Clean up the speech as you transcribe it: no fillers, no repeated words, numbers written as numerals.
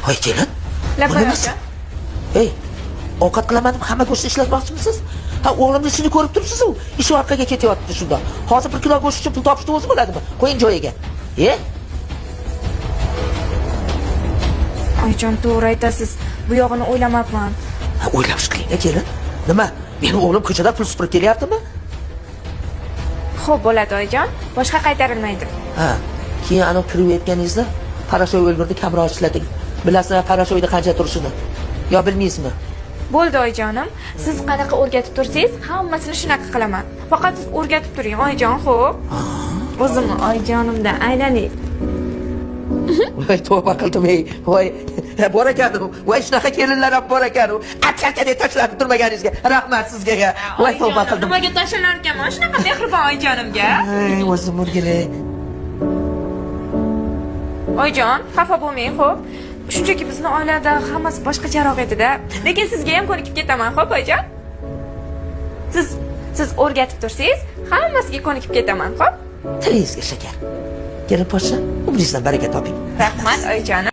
Voy kelin. Bu Labay nimasi? oyijon. Ey, ovqat qilaman deb hamma go'shtni ishlatmoqchimisiz? Ha, o'g'limni ishini ko'rib turibsiz-u, ishi orqaga ketyapti shunda. Hozir 1 kilo go'sht uchun pul topishni o'zi bo'ladimi? Qo'ying joyiga. E? Oyijon, to'g'ri aytasiz. Bu yog'ini o'ylamabman. Ha, o'ylab ish qiling, kelin. Nima? Meni o'g'lim ko'chada pul supurib kelyaptimi? Xo'p, bo'ladi oyijon. Boshqa qaytarilmaydi. Ha, keyin anavi kirib aytganingizda parashoy o'lgurdi, kamroq ishlating. Bilasizmi parashoyda qancha turishini? Yo bilmaysizmi? Bo'ldi oyijonim. Siz qanaqa o'rgatib tursangiz, hammasini shunaqa qilaman. Faqat siz o'rgatib turing, oyijon, xo'p? O'zimni oyijonimdan aylanay. Voy tavba qildim ey. Voy bor ekan u. Voy shunaqa kelinlar ham bor ekan u. Apchakadek tashlanib turmaganingizga rahmat sizga. Ya. Voy tavba qildim. Nimaga tashlanar ekanman shunaqa mehribon oyijonimga? Ey o'zim o'rgilay. Oyijon, xafa bo'lmang, xo'p? Shunchaki bizni oilada hammasi boshqacharoq edi-da. Lekin sizga ham ko'nikib ketaman, xo'p, oyijon? Siz o'rgatib tursangiz, hammasiga ko'nikib ketaman, xo'p? Tilingizga shakar. Kelin poshsha, umringizdan baraka toping. Rahmat, oyijonim.